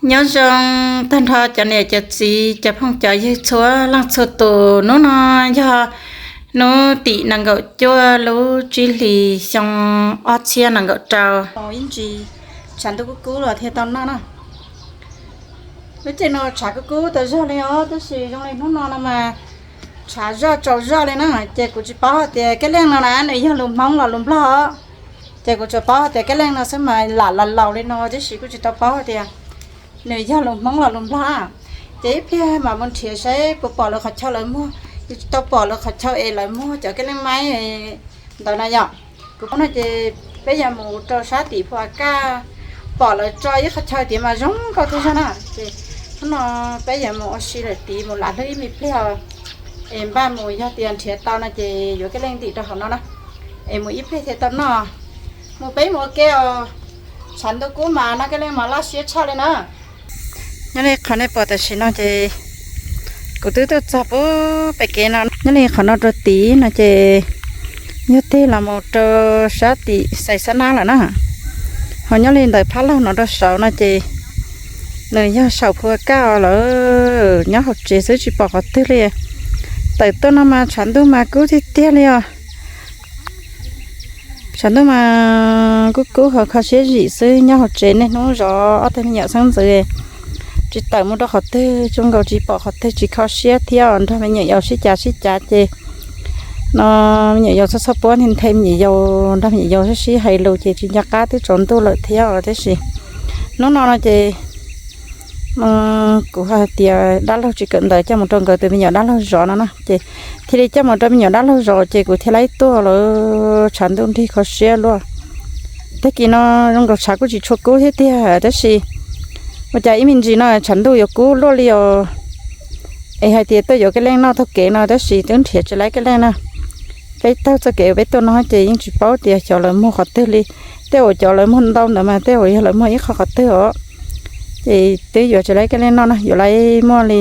Nyob zoo tag nrho cov niam cov txiv cov phooj cov ywg txhua leej txhua tus, hnub no yog hnub tim nees nkaum cuaj lub tsib hlis xyoo ob txhiab nees nkaum rau. Ib ntsis tshav ntuj kub kub los thiaj tau noj na. Lub caij no tshav kub kub tas zog li os, tab sis zoo li hnub no no mas tshav zoj tsaus zoj li na, ces kuv tsis paub hais tias kab leej no na nws yog lus Hmoob los lus Nplog os. Ces kuv tsuas paub hais tias kab leej no xwb mas lam los laus li no, tab sis kuj tsis tau paub hais tias nws yog lus Hmoob los lus Nplog na. Ces ib pliag mam mus nrhiav saib puas pom lawv qhov chaw lawv muag, tsis tau pom lawv qhov chaw es lawv muag cov kab leej maib ntawd na yom. Kuv paub no ces peb yuav mus rau sab tim Phu Kaj, pom lawv tso ib qhov chaw tias mas zoo nkauj tag zog na. Ces hnub no peb yuav mus ua si lawm tid, mus lam hlub ib me pliag es npaj mus, yog tias nrhiav tau no ces yuav kab leej ntim rau hauv no na, es mus ib pliag thiaj tau noj. Mus peb mus ua ke os, tshav ntuj kub mas noj kab leej mas laj siab tshaj li na. Nyob li qhov nej pom tam sim no ces kuv twb tuaj txog pub pem kev no, nyob li qhov no rau tid no ces yog tig los mus rau sab tim Xais Xab Nab lawm na. Ho nyob li ntawm phab laug no rau saud no ces nws yog saum Phu Kaj lawm, nyob hauv tsev xwb tsis pom qhov twg li. Tawm tuaj no mas tshav ntuj mas kub tiag tiag li os. Tshav ntuj mas kub kub ho kho siab zim xwb, nyob hauv tsev niaj hnub zov ob tug me nyuam xeeb ntxwv, tsis tawm mus rau qhov twg, zoo nkaus tsis pom qhov twg, tsis kho siab thiab, nrog me nyuam yaus sib cav sib cav ces no me nyuam yaus txhob txhob puab nthe me nyuam yaus, nrog me nyuam yaus sib sib hais lus ces tsis nco qab twb tsaus ntuj lawm thiab. Tab sis hnub no no ces kuv hais tias dab laug tsis kawm ntawv coj mus rau nkawd tus me nyuam dab laug zov no na, ces thiaj li coj mus rau me nyuam dab laug zov ces kuv thiaj li tuaj lawm, tshav ntuj nrig kho siab luaj. Tag kis no zoo nkaus tshav kuj tsis tshua kub thiab tiag, tab sis ua cas ib me ntsis no tshav ntuj yuav kub luaj li os. Es hais tias tuaj yuav kab leej noj taug kev no tab sis twb nrhiav tsis laib kab leej na. Peb taug txoj kev uas peb tuaj no ces yeej tsis paub tias xyov lawv muag qhov twg li. Tej uas cov lawv muag ntau ntawd mas tej uas yog lawv muag ib qho qhov twg os. Ces twb yuav tsis laib kab leej noj na, yuav laib muaj li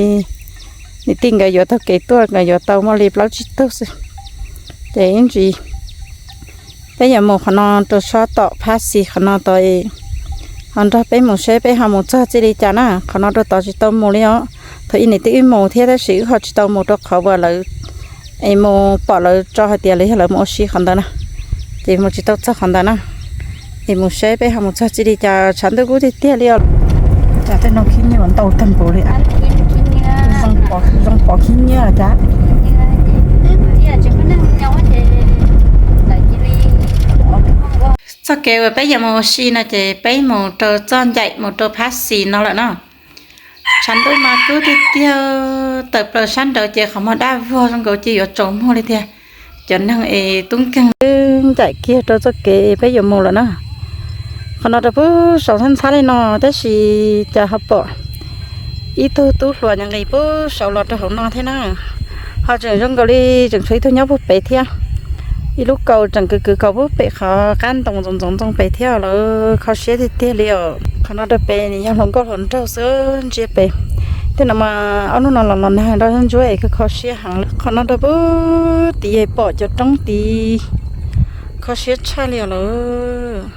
niam tij nkawd yuav taug kev tuaj nkawd yuav tau muaj li plaub tsib tug xwb. Ces ib ntsis peb yuav mus qhov no rau sab tom phab xis qhov no tod, ho nrog peb mus seb peb ho mus txog txij li cas na. Qhov no rau tod tsis tau mus li os. Thaum ub niam tij wb mus thiab tab sis wb ho tsis tau mus rau qhov uas lawv, es mus pom lawv tso hais tias lawv yog lawv mus ua si qhov ntawd na, ces mus tsis tau txog qhov ntawd na. Es mus seb peb ho mus txog txij li cas, tshav ntuj kub tiag tiag li os. Cas tej no khib nyiab ntau tag npaum li, zoo pom khib nyiab cas. Txoj kev uas peb yuav mus ua si no ces peb mus rau txoj ncaim mus rau phab xis no lawm na. Tshav ntuj mas kub tiag tiag, tawm plaws sab nraud ces qhov muag daj vog zoo nkaus ces yuav tsaus muag li tiag. Cov neeg es tub nkeeg twb ncaim kiag rau txoj kev peb yuav mus lawm na. Qhov no rau pub saum ntxhab ntxhab li no tab sis cas ho pom ib tug tub hluas nqis pub saum los rau hauv no thiab na. Ho tseem zoo nkaus li tseem tshuav ib tug nyob pub pem thiab. Ib lub kaus tseem kwv kwv kaus pub pem qhov qab ntoo ntxoov ntxoov ntxoo pem thiab, lawv kho siab tiag tiag li os. Qhov no rau pem nws yog hluas nkauj hluas nraug xwb ntsia pem. Tej no mas ob hnub no los los nag nroj ntsuab es kho siab heev li. Qhov no rau pub tid pom cov roob tid, kho siab tshaj li os lawm.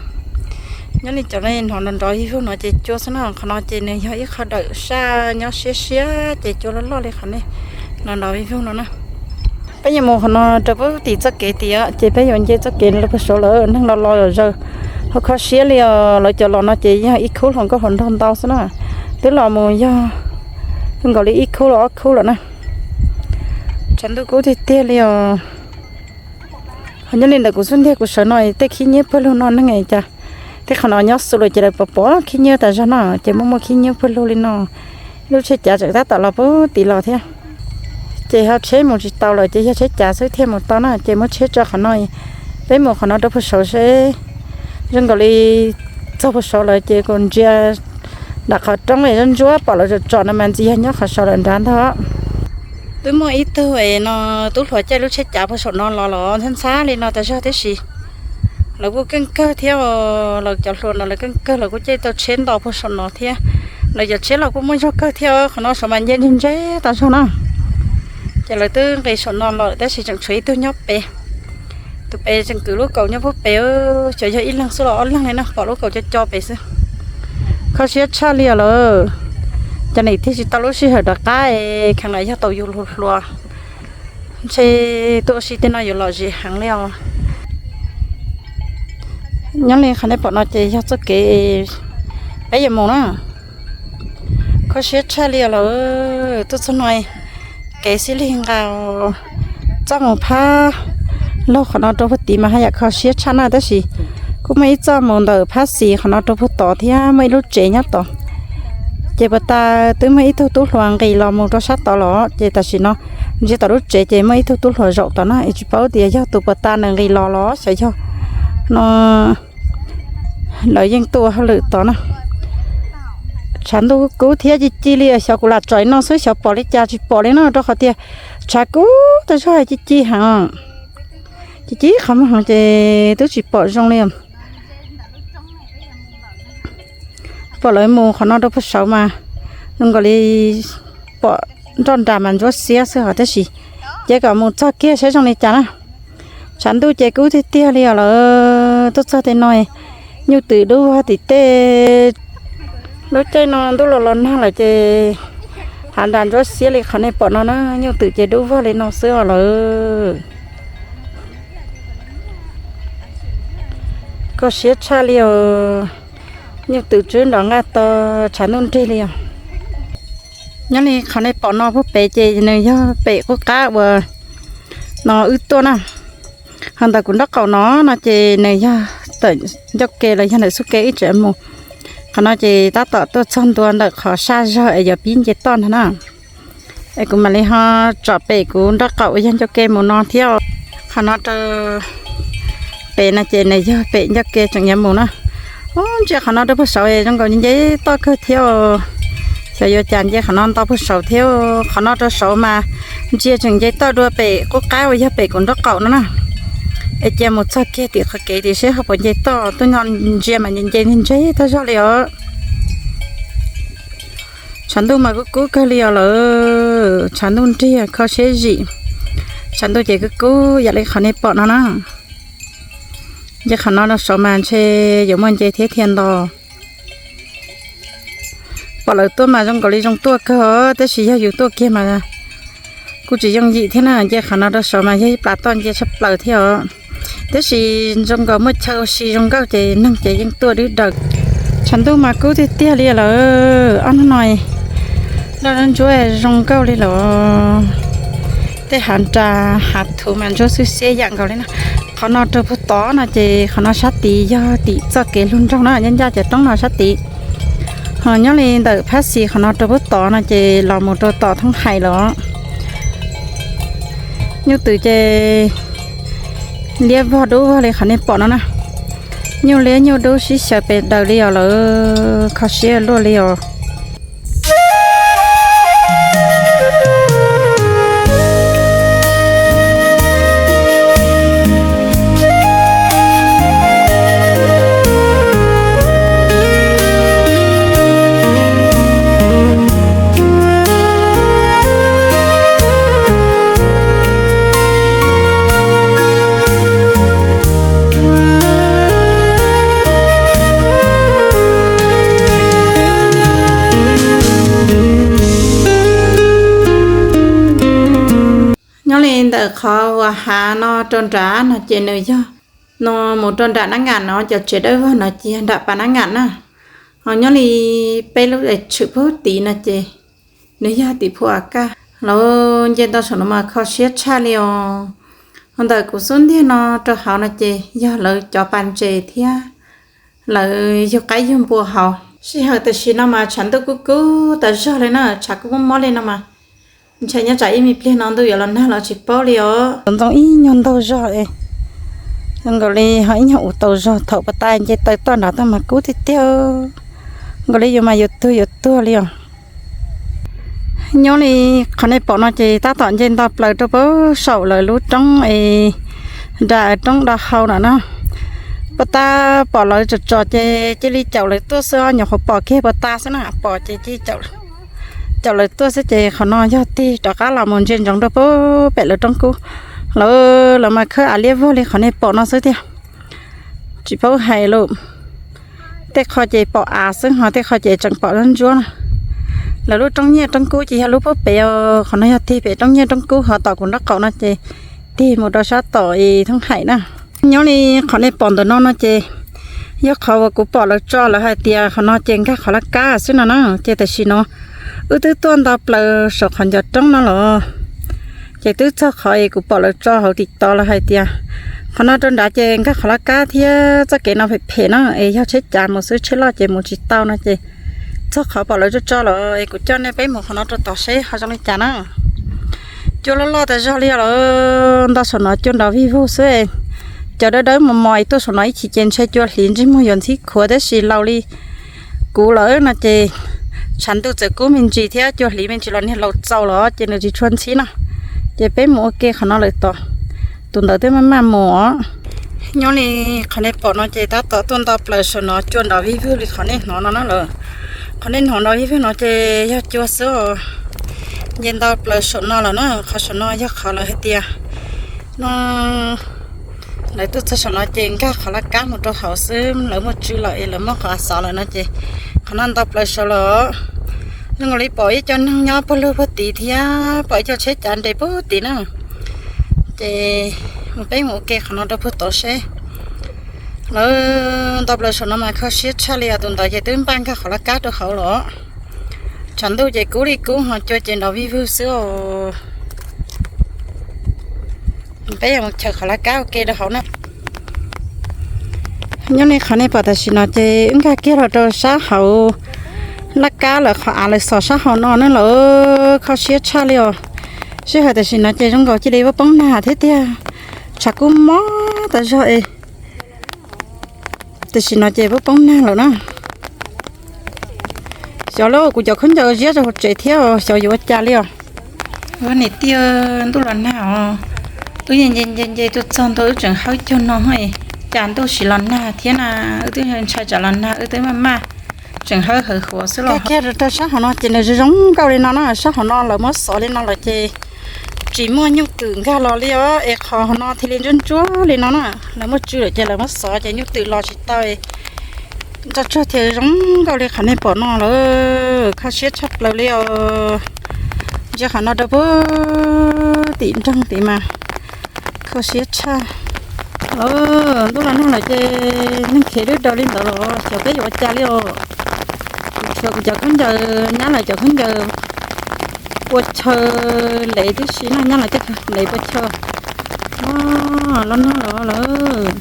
Nyob li cov hnov nrov nrov vij vug no ces cua xwb na, qhov no ces nws yog ib qho dawm saj nyob siab siab ces cua loj loj li qhov nej hnov nrov vij vug no na. Peb yuav mus qhov no rau pub tim txoj kev tid ces peb yuav nce txoj kev los puag saud lawm, neeg los los zom zaws, ho kho siab li os. Lawv cov los no ces yog ib khub hluas nkauj hluas nraug ntau xwb na. Twb los mus yog zoo nkaus li ib khub los ob khub lawm na. Tshav ntuj kub tiag tiag li os. Ho nyob li ntawm kuv xub ntiag kuv sawv no tej khib nyiab pawg lug no neeg cas, tej qhov no nyob xu lawm ces lawv pom pom khib nyiab tas zog no ces muaj muaj khib nyiab pawg lug li no. Lub tsheb cav tseem tab tom los pub tid los thiab. Ces ho tsheb mus tsis tau lawm ces yog tsheb cav xwb thiaj mus tau na, ces muab tsheb tso qhov no. Peb mus qhov no rau puag saud seb, zoo nkaus li txog puag saud lawm ces kuv ntsia nram qhov roob es ntsuab ntsuab pom lawv tsom tsom no mas ntxiv yog nyob qhov saud lawm nrad ntag. Twb muaj ib tug es no tub hluas caij lub tsheb cav puag saum no los los ntxhab ntxhab li no tas zog tiam sis lawv kuj keej kawg thiab. Lawv cov hluas no lawv keej kawg, lawv kuj caij tau tsheb nto puag saum no thiab. Lawv cov tsheb los kuj muaj zog kawg thiab, qhov no saud mas nce ntseg ntseg tas zog na. Ces lawv twb nqis saum no lawm tab sis tseem tshuav ib tug nyob pem. Tus pem tseem kwv lub kaus nyob pub pem, xyov yog ib leeg xwb los ob leeg li no, pom lub kaus co co pem xwb. Kho siab tshaj li os lawm. Cov niam tij tsis tau lub sij hawm rov qab es kheev lam yog tau yus hluas hluas, ntshe tuaj ua si tej no yuav lom zem heev li os. Nyob li qhov nej pom no ces yog txoj kev peb yuav mus na. Kho siab tshaj li os lawm, tuaj txog no kev xib lig nqa txoj mus phab laug qhov no rau puag tid mas haj yam kho siab tshaj na, tab sis kuj muaj ib txoj mus ntawm phab xis qhov no rau puag tod thiab muaj ib lub tsev nyob tod. Ces puag ta twb muaj ib tug tub hluas nqis los mus rau sab tod los ces tam sim no ntsia tom lub tsev ces muaj ib tug tub hluas zaum tod na, es tsis paub tias yog tus puag ta nws nqis los los xyov yog no lawv yeej tuaj ua hauj lwm tod na. Tshav ntuj kub thiab ci ci li, xyov kuv lam tsom no xwb xyov pom li cas tsis pom li no rau qhov tias tshav kub tag zog ci ci heev. Ci ci qhov muag heev ces twb tsis pom zoo li. Pom lawv mus qhov no rau puag saud mas zoo nkaus li pom nroj nras mas ntsuab xiab xwb hos tab sis cia kom mus txog kiag saib zoo li cas na. Tshav ntuj ces kub tiag tiag li os lawm, tuaj txog tej no nyuj twm dub vog tim tej. Lub caij no ntuj los los nag lawm ces hav nras ntsuab xiab li qhov nej pom no na, nyuj twm ces dub vog li no xwb os lawm. Kho siab tshaj li os, nyuj twm tswb nrov nqaj tog tshav ntuj nrig li os. Nyob li qhov nej pom no puag pem ces nws yog pem qub qab uas no wb tuaj na. Ho ntawm kuv nraub qaum no no ces nws yog tawm ncauj ke los yog ntawm xub ke wb tseem mus. Qhov no ces tab tom tuaj txog ntua ntawm qhov saj zog es yuav pib nce toj ntag na. Es kuv mam li ho tsom pem kuv nraub qaum uas yog ncauj ke mus no thiab. Qhov no rau pem no ces nws yog pem ncauj ke tseem yuav mus na. Ub, ntsia qhov no rau puag saud zoo nkaus nce toj kawg thiab. Xyov yuav cas nce qhov no ntau puag saud thiab. Qhov no rau saud mas ntsia tseem nce toj dua pem qub qab uas yog pem kuv nraub qaum no na. Es cia mus txog kiag tim qhov kev tim seb ho puas nce toj, tuaj nyob ntsia mas nce nce tag zog li os. Tshav ntuj mas kub kub kawg li os lawm, tshav ntuj nrig kho siab zim. Tshav ntuj ces kub kub yam li qhov nej pom no na. Nce qhov no rau saud mas ntshe yuav muaj nce thiab thiaj nto. Pom lawv tuaj mas zoo nkaus li zoo tuaj kawg os, tab sis yog yus tuaj kiag mas kuj tsis yooj yim thiab na. Nce qhov no rau saud mas yog ib plas toj nce tshaj plaws thiab os. Tab sis zoo nkaus muaj chaw ua si zoo nkauj ces neeg ces yeej tuaj dwb daws. Tshav ntuj mas kub tiag tiag li lawm, ob hnub no loj ntsuab zoo nkauj li lawm. Tej hav nras hav thuv mas ntsuab xwb xiab yam nkaus li na. Qhov no rau puag tod no ces qhov no sab tid yog tim txoj kev lug nroog na, nyob ncaj cov roob no sab tid. Ho nyob li ntawm phab xis qhov no rau puag tod no ces los mus rau tom thoob hais los. Nyuj twm ces liab vog dub vog li qhov nej pom no na. Nyuj liab nyuj dub sib xyaw pes daws li os lawm, kho siab luaj li os. Nyob li ntawm qhov uas hav no rau nram no ces nws yog no mus rau nram Nab Ngam no, cov tsev dawb vog no ces yog nram pas Nab Ngam na. Ho nyob li peb lub tshwm pub tid no ces nws yog tim Phu A Kaj. Lawv nce ntau saum no mas kho siab tshaj li os. Ho ntawm kuv xub ntiag no rau hauv no ces yog lawv cov pas ntses thiab lawv yug qaib yug npua hauv. Sij hawm tam sim no mas tshav ntuj kub kub tas zog li na, tshav kub mob mob li no mas ntshai nyob tsam ib me pliag no ntuj yuav los nag los tsis paub li os. Ntxoov ib nyuag ntaug zog es zoo nkaus li ho ib nyuag ua tau zog, thaum pas tas nce taw toj nrad tuaj mas kub tiag tiag, nkaus li yus mas yuav tuag yuav tuag li os. Nyob li qhov nej pom no ces tab tom nce nto plaws rau pem saum lawv lub roob es nram roob do hau no na. Pas tas pom lawv tsom tsom ces cia li caum lawv tuaj xwb, nyuam qhuav pom kiag pas tas xwb na, pom ces cia li caum lawv tuaj xwb ces qhov no yog tig rov qab los mus ntsia ntsoov rau pem lawv roob kub. Lawv, lawv mas khawb av liab vog li qhov nej pom no xwb tiag. Tsis paub hais lawm. Tej qho ces pom av xwb ho tej qho ces tseem pom ntsuab ntsuab na. Lawv lub roob nyiaj roob kub ces yog lub pub pem, qhov no yog tig pem roob nyiaj roob kub ho tom kuv nraub qaum no ces tig mus rau sab tom thoob haim na. Nyob li qhov nej pom ntawm no no ces yog qhov uas kuv pom lawv tso lawv hais tias qhov no ces nkag qhov laj kab xwb no na. Ces tam sim no wb twb tuaj nto plaws saum qhov ncov roob no los, ces twb txog qhov es kuv pom lawv tso hauv TikTok lawv hais tias qhov no rau nrad ces nkag qhov laj kab thiab txoj kev no phem phem na es yog tsheb cav mus xwb, tsheb loj ces mus tsis tau no ces txog qhov pom lawv tso tso lawm es kuv coj nej peb mus qhov no rau tom seb ho zoo li cas na. Cua loj loj tas zog li os lawm, nto saum no cua nrov vij vug xwb. Cov dawb dawb mos mos tuaj saum no ib chim ces ntshe cua hliv ntsej muag yuav ntxhib khuav tab sis laus li kuv lawm no ces tshav ntuj txawm kub me ntsis thiab cua hliv me ntsis los niag laus txaus los ces nws tsis tshua ntxhib no. Ces peb mus ua ke qhov no lawm tod, tus ntawd twb maj maj mus os. Nyob li qhov nej pom no ces tab tom tuaj nto plaws saum no cua nrov vij vug li qhov nej hnov no na lawm. Qhov nej hnov nrov vij vug no ces yog cua xwb os. Nce nto plaws saum no lawm na, qhov saum no yog qhov lawv hais tias no lawv tuaj txog saum no ces nkag qhov laj kab mus rau hauv xwb, lawv muaj tswv lawm es lawv muaj qhov av xov lawm no ces qhov no nto plaws saud los. Zoo nkaus li pom ib co neeg nyob puag lug puag tid thiab pom ib co tsheb cav nres puag tid na. Ces mus peb mus ua ke qhov no rau puag tod seb. Lawv nto plaws saum no mas kho siab tshaj li os, tus ntawd ces twb npaj nkag qhov laj kab rau hauv los. Tshav ntuj ces kub li kub ho cua ces nrov vij vug xwb os. Peb yuav mus chaws qhov laj kab ua ke rau hauv na. Nyob li qhov nej pom tam sim no ces wb nkag kiag los rau sab hauv laj kab lawm, qhov av lawv xov sab hauv no na lawm. Kho siab tshaj li os. Sij hawm tam sim no ces zoo nkaus cia li poob nag thiab tiag, tshav kub mob tas zog es. Tam sim no ces poob nag lawm na. Xyov lawm, kuv cov khaub ncaws ziab rau hauv tsev thiab xyov yuav ua cas li os. Niam tij, ntuj los nag os. Wb nce nce nce tuaj txog ntua wb tseem hawb caug no, cas ntuj sim los nag thiab na. Wb twb ntshai tsam los nag wb twb maj maj tseem hawb hawv huav xwb los. Kiag rau sab hauv no ces nws zoo zoo nkauj li no na, sab hauv no lawv muab xov li no lawm ces tsis muaj nyuj twm nkag los li os, es qhov hauv no thiaj li ntsuab ntsuab li no na. Lawv muaj tswv lawm ces lawv muab xov ces nyuj twm los tsis tau. Ntsoj tsog thiaj zoo nkauj li qhov nej pom no lawm, kho siab tshaj plaws li os. Ntsia qhov no rau puag tim nroog tid mas kho siab tshaj. Ntuj los nag lawm ces neeg khiav dub daug li ntawd los xyov peb yuav ua cas li os. Kuv tshuav kuv cov khaub ncaws, nyab lawv cov khaub ncaws pua chaw lev tib si na, nyab lawv cov lev pua chaw. Los nag los lawm.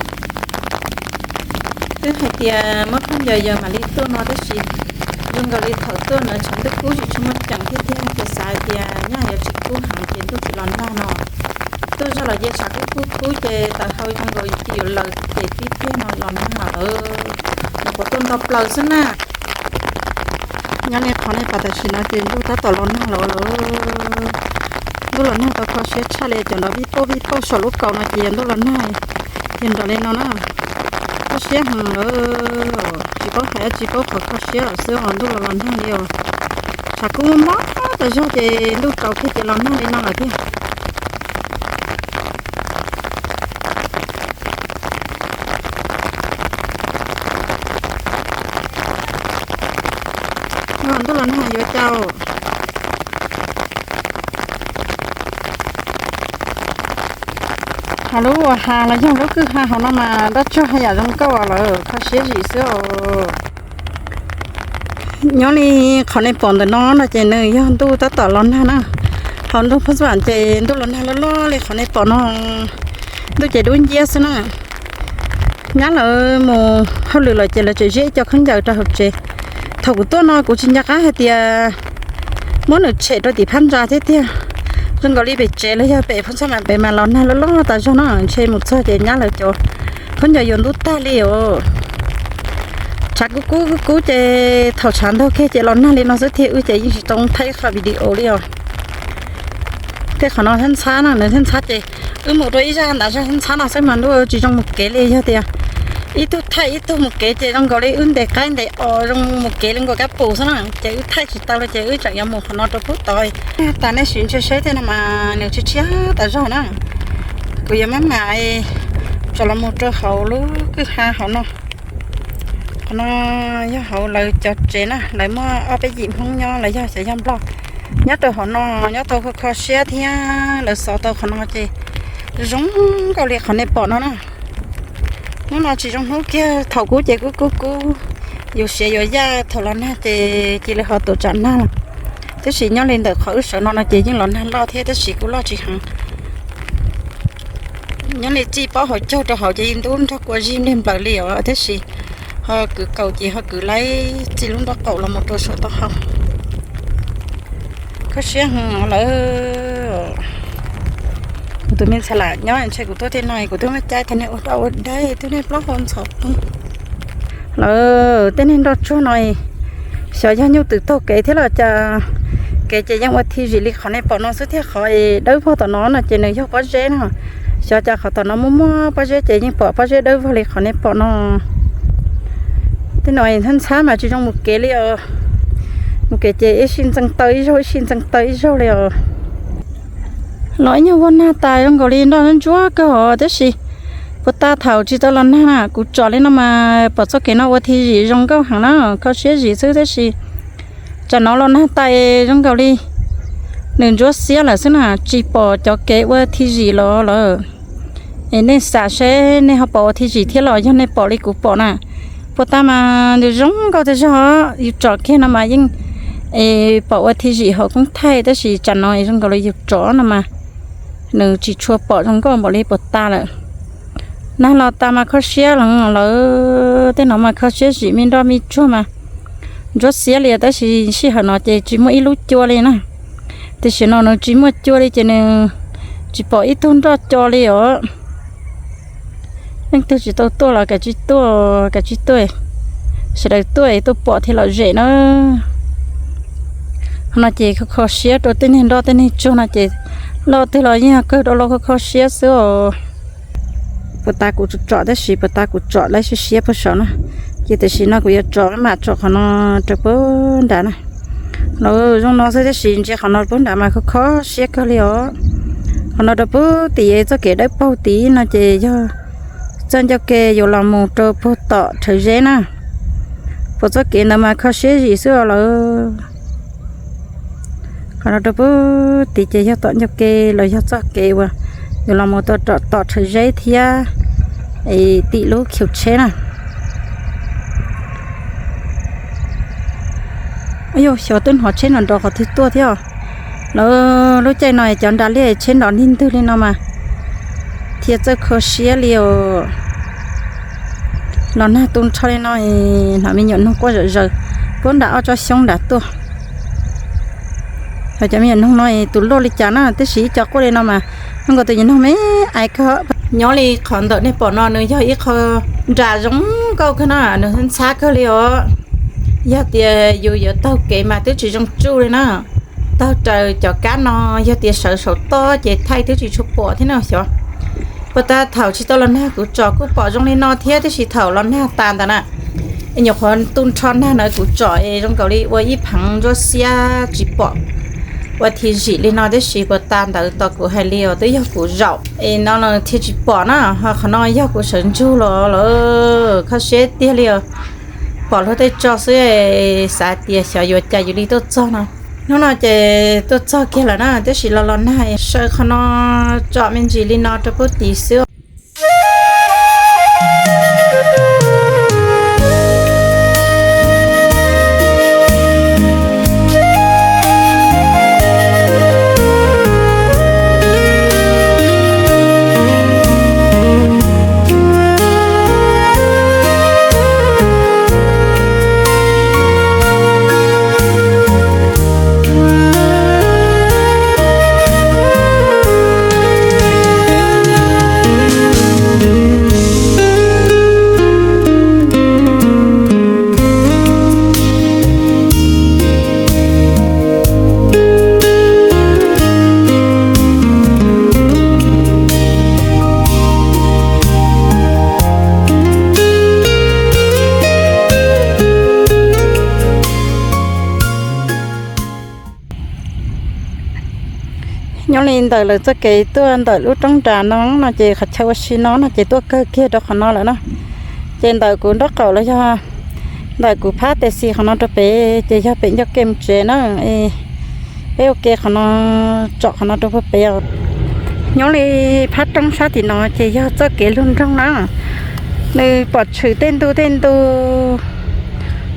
Twb hais tias muab khaub ncaws yog mam li tuaj no tab sis zoo nkaus li thaum tuaj no tshav ntuj kub tsis tshua muaj ceem thiab tiag, ces xav hais tias nyaj yuav tsis kub heev ces ntuj tsis los nag no. Tuaj zog los ces tshav kub kub kub ces tawv hau zoo nkaus li yuav lawm ces tib pliag no los nag lawm. Nyuam qhuav tuaj nto plaws xwb na. Nyob li qhov nej pom tam sim no ces ntuj tab tom los nag lawm lawm. Ntuj los nag tau kho siab tshaj li, cov nrov vij pauj vij pauj saum lub kaus no ces yog ntuj los nag, ces nrov li no na. Kho siab heev lawm, tsis paub hais tsis paub qhov kho siab lawm xwb os, ntuj los los nag li os. Tshav kub mob tas zog ces ntuj tsaus kiag ces los nag li no lawm thiab. Ntuj los nag yuav cas. Hos lub ua ha los yog lub kwj ha hauv no mas dab tsog haj yam zoo nkauj lawm, kho siab zim xwb os. Nyob li qhov nej pom ntawm no no ces nws yog ntuj tab tom los nag na. Hauv nroog Phooj Xab Vam ces ntuj los nag loj loj li qhov nej pom no. Ntuj ces dub nciab xwb na. Nyab lawv mus hauj lwm lawm ces lawv tseem ziab ib co khaub ncaws rau hauv tsev. Thaum kuv tuaj no kuv tsis nco qab hais tias muab nws tshem rau tim phab ntsa thiab tiag. Zoo nkaus li pem tsev los yog pem Phooj Xab Vam pem mas los nag loj loj tas zog no, ntshe mus txog ces nyab lawv cov khaub ncaws yuav ntub tag li os. Tshav kub kub kub kub ces thaum tshav ntuj kiag ces los nag li no xwb thiab, wb ces yeej tsis tau thaij qhov video li os. Tej qhov no ntxhab ntxhab na, nws ntxhab ntxhab ces wb mus rau ib zaj ntav zaj ntxhab ntxhab no xwb mas ntuj tsis zoo mus kev li. Yog tias ib tug thaij ib tug mus kev ces zoo nkaus li wb ntes qaib ntes os zoo mus kev li nkaus kab pus xwb na, ces wb thaij tsis tau li ces wb tseem yuav mus qhov no rau pub tod. Tas nej sim ntshe saib tej no mas nws tshiab tshiab tas zog na. Kuv yuav maj mam tso los mus rau hauv lub kwj ha hauv no. Qhov no yog hauv lawv cov tsev na, lawv muaj ob peb yim Hmoob nyob, lawv yog xyov yog Nplog. Nyob rau hauv no nyob tau kho kho siab thiab lawv xov tau qhov no ces zoo nkauj li qhov nej pom no na. Hnub no tsis zoo hnub kiag, thaum kub ces kub kub kub, yuav siav yuav yaj, thaum los nag ces cia li ho tuaj tsam nag lawm. Tab sis nyob li ntawm qhov wb sawv no no ces yeej los nag loj thiab tab sis kuj loj tsis heev. Nyob li txij pob hauv caug rau hauv ces yeej ntub nrog kua zib npliag nplaws li os, tab sis ho kwv kaum ces ho kwv laib txij lub nraub qaum los mus rau saum taub hau. Kho siab heev lawm. Kuv tus me ntxhais lam nyob ntshe kuv tuaj tej no kuv twb muab caij tag niag ua doj ua dab twb niag plaub hau ntxhov poob. Lawm tej niag nroj tsuag no xyov yog nyuj twm taug kev thiab los cas, kev ces yeej ua thi zim li qhov nej pom no xwb thiab qhov dawb vog tom no no ces nws yog pob zeb na. Xyov cas qhov tom no muaj muaj pob zeb ces yeej pom pob zeb dawb vog li qhov nej pom no. Tej no ntxhab ntxhab mas tsis zoo mus kev li os. Mus kev ces ib sij ntxeev taw ib zaug ib sij ntxeev taw ib zaug li os. Los ib nyuag vaj nag tas zoo nkaus li nroj ntsuab kawg os tab sis puag ta thaum tsis tau los nag na kuv tsom li no mas pom txoj kev no ua thi zim zoo nkauj heev na, kho siab zim xwb tab sis tsam no los nag tas zoo nkaus li nws ntsuab xiab lawm xwb na, tsis pom cov kev ua thi zim los lawm. Es nej xam seb nej ho pom ua thi zim thiab los yog nej pom li kuv pom na. Puag ta mas nws zoo nkauj tiag zog, yus tsom kiag no mas yeej pom ua thi zim hauv koob thaij tab sis tsam no zoo nkaus li yus tsom no mas nws tsis tshua pom zoo nkauj npaum li puag ta lawm. Nag los tas mas kho siab lawm, tej no mas kho siab zim me nroj me tsuag mas ntsuab xiab li tab sis sij hawm no ces tsis muaj ib lub cua li na. Tiam sis no nws tsis muaj cua li ces nws tsis pom ib tug nroj co li os. Leej twg tsis tau tuaj los kav tsij tuaj, kav tsij tuaj, sawv daws tuaj es tuaj pom thiaj lom zem na. Qhov no ces kho kho siab rau tej niag nroj tej niag tsuag no ces loj twg los yeej yog kawg rau loj kho kho siab xwb os. Puag ta kuv tsom tab sis puag ta kuv tsom laib siab siab puag saum na, ces tam sim no kuv yuav tsom mam tsom qhov no rau puag nrad na. Los zoo no xwb tab sis ntsia qhov no puag nrad mas kho kho siab kawg li os. Qhov no rau puag tim txoj kev dawb paug tid no ces yog txoj ncauj ke yuav los mus rau puag tom Rhawv Zeb na. Puag txoj kev ntawd mas kho siab zim xwb os lawm. Qhov no rau puag tid ces yog tom ncauj ke los yog txoj kev uas yuav los mus tom Rhawv Zeb thiab tim lub khiv tsheb na. Yog xyov twb hnov tsheb nrov nrov qhov twg tuaj thiab. Lawv lub caij no cov nra liaj tsheb nrov ntig ntwg li no mas thiaj txawj kho siab li os. Los nag tu nrho li no, hnov me nyuam noog quaj zom zaws puag nram ob tsob xyoob nrad tuaj. Hos cov me nyuam noog no tus luaj li cas na, tab sis ib co quaj li no mas zoo nkaus tus nyuam noog me ais kawg. Nyob li qhov ntawm nej pom no nws yog ib qho nra zoo nkauj kawg na, nws ntxhab kawg li os. Yog tias yus yuav taug kev mas twb tsis zoo tsuj li na. Taug raws cov kab no, yog tias sawv saum toj ces thaij twb tsis tshua pom thiab no xyov. Puag ta thaum tsis tau los nag kuv tsom kuj pom zoo li no thiab, tab sis thaum los nag tas ntawd na, nyuam qhuav tu nrho nag na kuv tsom es zoo nkaus li ua ib pheev ntsuab xiab tsis pom ua thi zim li no, tab sis puag ta ntawd tos kuv hais li os, twb yog kuv zaum es no thiaj tsis pom na, ho qhov no yog kuv sawv ntsug los lawm, kho siab tiag li os. Pom luag tej tso xwb, xav tias xyov yuav cas yus li tuaj txog no. Hnub no ces tuaj txog kiag lawm na, tab sis los los nag, saw qhov no tsom me ntsis li no rau puag tid xwb. Nyob li ntawm lawv txoj kev tuaj ntawm lub roob nram no no ces qhov chaw ua si no no ces tuaj kawg kiag rau qhov no lawm na. Ces ntawm kuv nraub qaum los yog Ntawm kuv phab tes xis qhov no rau pem ces yog pem ncauj ke mus tsev na. Peb ua ke qhov no, tsom qhov no rau puag pem os. Nyob li phab roob sab tim no ces yog txoj kev lug nroog na. Nws pom tshwm tej ntu tej ntu,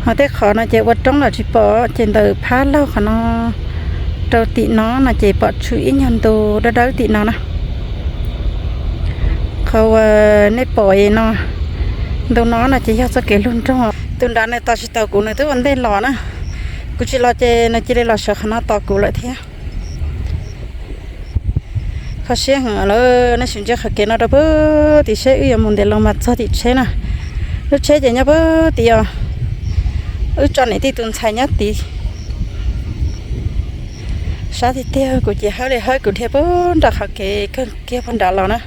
ho tej qhov no ces ua roob los tsis pom, ces ntawm phab laug qhov no rau tim no no ces pom tshwm ib nyuag ntu dawb dawb tim no na. Qhov uas nej pom no, ntu no no ces yog txoj kev lug nroog. Tus nrad nws tos tsis tau kuv, nws twb ua ntej los na. Kuv tsis los ces nws cia li los sawv qhov no tos kuv lawm thiab. Kho siab heev lawm, nej sim ntsia qhov kev no rau puag tim seb, wb yuav mus ntev los mas txog tim tsheb na. Lub tsheb ces nyob puag tim os, wb tso niam tij tus ntxhais nyob tid. Sab tiag tiag, kuv ces hawb li hawb kuv dhia puag nram qhov kev kawg kiag puag nrad los na.